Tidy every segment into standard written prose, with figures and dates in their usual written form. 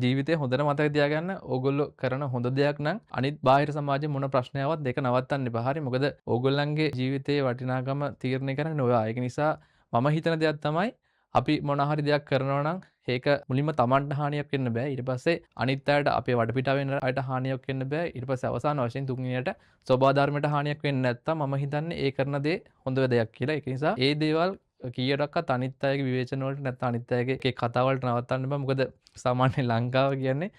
ජීවිතේ හොඳට මතක තියාගන්න ඕගොල්ලෝ කරන හොඳ දෙයක් නම් අනිත් බාහිර සමාජයේ මොන ප්‍රශ්නයක් ආවත් ඒක නවත්තන්න එපා. හරි. මොකද ඕගොල්ලන්ගේ ජීවිතයේ වටිනාකම තීරණය කරන්නේ ඔයා. ඒක නිසා මම හිතන දෙයක් තමයි අපි මොන හරි දෙයක් කරනවා නම් ඒක මුලින්ම තමන්ට හානියක් වෙන්න බෑ. ඊට පස්සේ අනිත් අයට අපේ වටපිටාවේ ඉන්න අයට හානියක් වෙන්න බෑ. ඊට පස්සේ අවසාන වශයෙන් තුන්වෙනියට ස්වභාව ධර්මයට හානියක් වෙන්නේ නැත්තම් මම හිතන්නේ ඒ කරන දේ හොඳ දෙයක් කියලා. ඒක නිසා ඒ දේවල් කීයටවත් අනිත් අයගේ විවේචන වලට නැත්නම් අනිත් අයගේ එක කතා වලට නවත්තන්න බෑ. මොකද සාමාන්‍ය ලංකාව කියන්නේ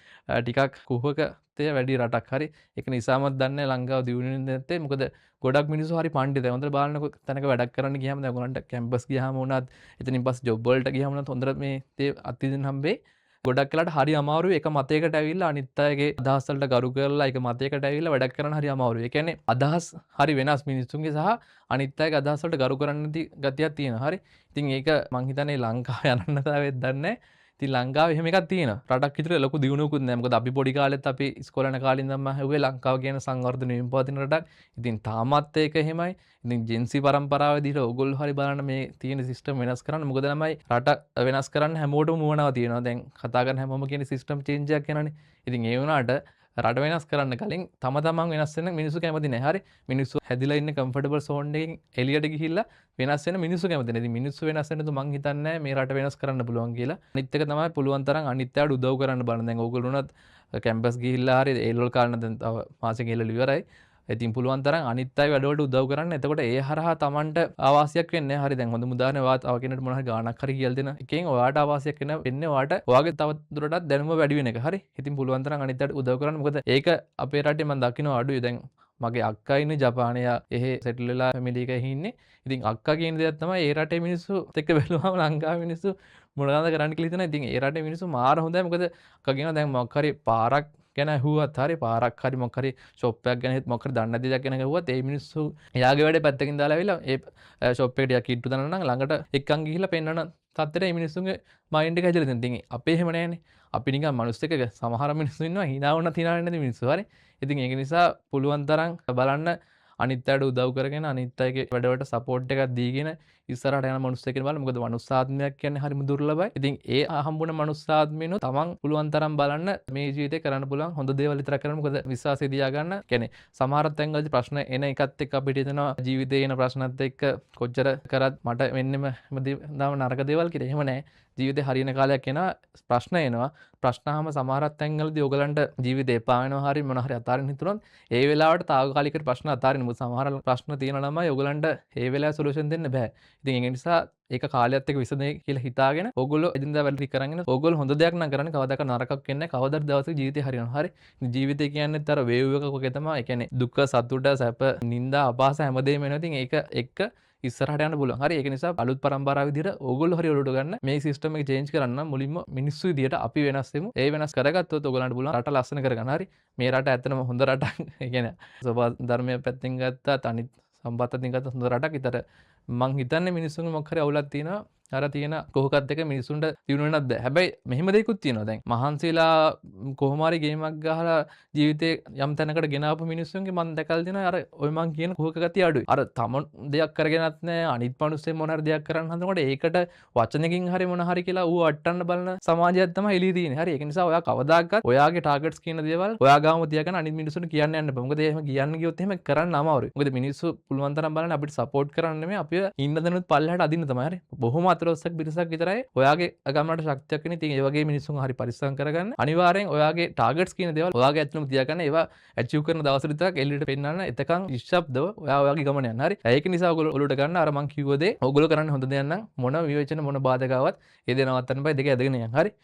ටිකක් කුහකත්වය වැඩි රටක්. හරි. ඒක නිසාමත් දන්නේ ලංකාව දියුණු වෙන්නේ නැත්තේ. මොකද ගොඩක් මිනිස්සු හරි පණ්ඩිතයි. හොඳට බලන්නකො තැනක වැඩක් කරන්න ගියාම දැන් ඔයගොල්ලන්ට කැම්පස් ගියාම වුණත් එතනින් පස්සේ ජොබ් වලට ගියාම වුණත් හොඳට මේ දේ අත්විඳින්න හම්බෙයි. ගොඩක් වෙලාට හරි අමාරුයි එක මතයකට ඇවිල්ලා අනිත් අයගේ අදහස් වලට ගරු කරලා එක මතයකට ඇවිල්ලා වැඩක් කරන්න හරි අමාරුයි. ඒ කියන්නේ අදහස් හරි වෙනස් මිනිස්සුන්ගේ සහ අනිත් අයගේ අදහස් වලට ගරු කරන්න නැති ගතියක් තියෙනවා. හරි. ඉතින් ඒක මං හිතන්නේ ලංකාවේ අනන්‍යතාවයක් දන්නේ නැහැ. ඉතින් ලංකාවේ එහෙම එකක් තියෙනවා. රටක් විතර ලොකු දියුණුවකුත් නෑ. මොකද අපි පොඩි කාලෙත් අපි ඉස්කෝලේ යන කාලේ ඉඳන්ම ඇහුවේ ලංකාව කියන සංවර්ධන වෙමින් පවතින රටක්. ඉතින් තාමත් ඒක එහෙමයි. ඉතින් ජෙන්සි පරම්පරාව විදිහට ඕගොල්ලෝ හරි බලන්න මේ තියෙන සිස්ටම් වෙනස් කරන්න. මොකද ළමයි රට වෙනස් කරන්න හැමෝටම උවමනාව තියෙනවා. දැන් කතා කරන හැමෝම කියන සිස්ටම් චේන්ජ් එකක් යනවනේ. ඉතින් ඒ වුණාට රට වෙනස් කරන්න කලින් තම තමන් වෙනස් වෙන මිනිස්සු කැමති නෑ. හරි. මිනිස්සු හැදිලා ඉන්න කම්ෆර්ටබල් සෝන් එකකින් එළියට ගිහිල්ලා වෙනස් වෙන මිනිස්සු කැමති නෑ. ඉතින් මිනිස්සු වෙනස් වෙන්න තු මං හිතන්නේ මේ රට වෙනස් කරන්න පුළුවන් කියලා. අනිත් එක තමයි පුළුවන් තරම් අනිත් අයට උදව් කරන්න බලන්න. දැන් ඕගොල්ලෝ උනත් කැම්පස් ගිහිල්ලා හරි ඒ ලෙවල් කාලේ දැන් තව මාසෙක ඒ ලෙවල් ඉවරයි. ඉතින් පුළුවන් තරම් අනිත් අය වැඩවලට උදව් කරන්න. එතකොට ඒ හරහා තමන්ට ආවාසියක් වෙන්නේ. හරි. දැන් හොඳම උදාහරණය ඔයා තව කෙනෙකුට මොන හරි ගාණක් හරි කියලා දෙන එකෙන් ඔයාට ආවාසියක් වෙන්නේ ඔයාට ඔයාගේ තව දුරටත් දැනුම වැඩි වෙන එක. හරි. ඉතින් පුළුවන් තරම් අනිත් අයට උදව් කරන්න. මොකද ඒක අපේ රටේ මම දකිනවා අඩුයි. දැන් මගේ අක්කා ඉන්නේ ජපානයේ, එහෙ සෙටල් වෙලා ෆැමිලි එක එහෙ ඉන්නේ. ඉතින් අක්කා කියන දෙයක් තමයි ඒ රටේ මිනිස්සුත් එක්ක බැලුවම ලංකාවේ මිනිස්සු මොනවද කරන්න කියලා හිතනවා. ඉතින් ඒ රටේ මිනිස්සු මාර හොඳයි. මොකද අක්කා කියනවා දැන් මොකක් හරි පාරක් ගැන ඇහුවත් හරි පාරක් හරි මොකක් හරි ෂොප් එකක් ගැන මොකක් හරි දන්නේ නැති දෙයක් ගැන ඇහුවත් ඒ මිනිස්සු එයාගේ වැඩේ පැත්තකින් දාලා ඇවිල්ලා ඒ ෂොප් එකට ටිකක් කිට්ටු දානවා නම් ළඟට එක්කන් ගිහිල්ලා පෙන්නන තත්ත්වෙට ඒ මිනිස්සුන්ගේ මයින්ඩ් එක හැදලා තියෙනවා. ඉතින් අපේ එහෙම නෑනේ. අපි නිකන් මිනිස් එක්ක සමහර මිනිස්සු ඉන්නවා හිනා වුණත් හිනා වෙන්නේ නැති මිනිස්සු. හරි. ඉතින් ඒක නිසා පුළුවන් තරම් බලන්න අනිත් අයට උදව් කරගෙන අනිත් අයගේ වැඩවලට සපෝට් එකක් දීගෙන ඉස්සරහට යන මනුස්සයෙක් කෙනෙක් බලන්න. මොකද මනුස්සාත්මයක් කියන්නේ හරිම දුර්ලභයි. ඉතින් ඒ හම්බුන මනුස්සාත්මෙනු තමන් පුළුවන් තරම් බලන්න මේ ජීවිතේ කරන්න පුළුවන් හොඳ දේවල් විතරක් කරන්න. මොකද විශ්වාසය තියාගන්න. කියන්නේ සමහර තැන්වලදී ප්‍රශ්න එන එකත් එක්ක අපිට හිතෙනවා ජීවිතේ එන ප්‍රශ්නත් එක්ක කොච්චර කරත් මට වෙන්නෙම හැමදාම නරක දේවල් කියලා. එහෙම නෑ. ජීවිතේ හරියන කාලයක් එනවා, ප්‍රශ්න එනවා. ප්‍රශ්න ආවම සමහර තැන්වලදී ඔයගලන්ට ජීවිතේ එපා වෙනවා හරි මොන හරි අතාරින්න හිතුනොත් ඒ වෙලාවට තාවකාලික ප්‍රශ්න අතාරින්න. මොකද සමහර ප්‍රශ්න තියෙන ළමයි ඔයගලන්ට ඒ වෙලාවේ සොලියුෂන් දෙන්න බෑ. ඉතින් ඒ නිසා ඒක කාලයත් එක්ක විසඳේ කියලා හිතාගෙන ඕගොල්ලෝ එදිනදා වැඩ ටික කරන් යන ඕගොල්ලෝ හොඳ දෙයක් නම් කරන්නේ කවදාක නරකක් වෙන්නේ නැහැ. කවදාද දවසක ජීවිතේ හරියනවා. හරි. ඉතින් ජීවිතේ කියන්නේත් අර වේව් එකක් වගේ තමයි. ඒ කියන්නේ දුක, සතුට, සැප, නිന്ദා, අපහාස හැමදේම එනවා. ඉතින් ඒක එක්ක ඉස්සරහට යන්න පුළුවන්. හරි. ඒක නිසා අලුත් පරම්පරාව විදිහට ඕගොල්ලෝ හරි ඔලුවට ගන්න මේ සිස්ටම් එක චේන්ජ් කරන්න නම් මුලින්ම මිනිස්සු විදිහට අපි වෙනස් වෙමු. ඒ වෙනස් කරගත්තොත් ඕගොල්ලන්ට පුළුවන් රට ලස්සන කරගන්න. හරි. මේ රට ඇත්තටම හොඳ රටක්. ඒ කියන්නේ ස්වභාව ධර්මය පැත්තෙන් ගත්තත් අනිත් සම්පත් අතින් ගත්තත් හොඳ රටක්. ඊතර මං හිතන්නේ මිනිස්සුන්ගේ මොකක් හරි අවුලක් තියෙනවා. අර තියෙන කොහොකත් එක මිනිස්සුන්ට දියුණු වෙන්නත් බෑ. හැබැයි මෙහෙම දෙයක්ත් තියෙනවා. දැන් මහන්සිලා කොහොම හරි ගේමක් ගහලා ජීවිතේ යම් තැනකට ගෙන ආපු මිනිස්සුන්ගේ මං දැකලා තියෙනවා අර ඔය මං කියන කුහක ගතිය අඩුයි. අර තමන් දෙයක් කරගෙනත් නෑ අනිත් මිනිස්සු මොන හරි දෙයක් කරන්න හදනකොට ඒකට වචනකින් හරි මොන හරි කියලා ඌ අට්ටන්න බලන සමාජයක් තමයි එළියේ තියෙන්නේ. හරි. ඒක නිසා ඔයා කවදාකවත් ඔයාගේ ටාගට්ස් කියන දේවල් ඔයා ගාවම තියාගෙන අනිත් මිනිස්සුන්ට කියන්න යන්න එපා. මොකද එහෙම කියන්න ගියොත් එහෙම කරන්න අමාරුයි. මොකද මිනිස්සු පුළුවන් තරම් බලන්න අපිට සපෝට් කරන්න නෙමෙයි අපිව ඉන්න දනුත් පල්ලෙහාට අදින්න තමයි. හරි. බොහොම අතරොස්සක් පිරිසක් විතරයි ඔයාගේ ගමනට ශක්තියක් වෙන්නේ. ඉතින් ඒ වගේ මිනිස්සුන් හරි පරිස්සම් කරගන්න. අනිවාර්යෙන් ඔයාගේ ටාගට්ස් කියන දේවල් ඔයාගේ ඇතුළම තියාගන්න. ඒවා ඇචීව් කරන දවස් විතරක් එළියට පෙන්නන්න. එතකන් නිශ්ශබ්දව ඔයා ඔයාගේ ගමන යන්න. හරි. ඒක නිසා ඔයගොල්ලෝ ඔලුවට ගන්න අර මං කිව්ව දේ. ඔයගොල්ලෝ කරන්නේ හොඳ දෙයක් නම් මොන විවේචන මොන බාධක ආවත් ඒ දේ නවත්තන්න බෑ. දෙක ඇදගෙන යන්න. හරි.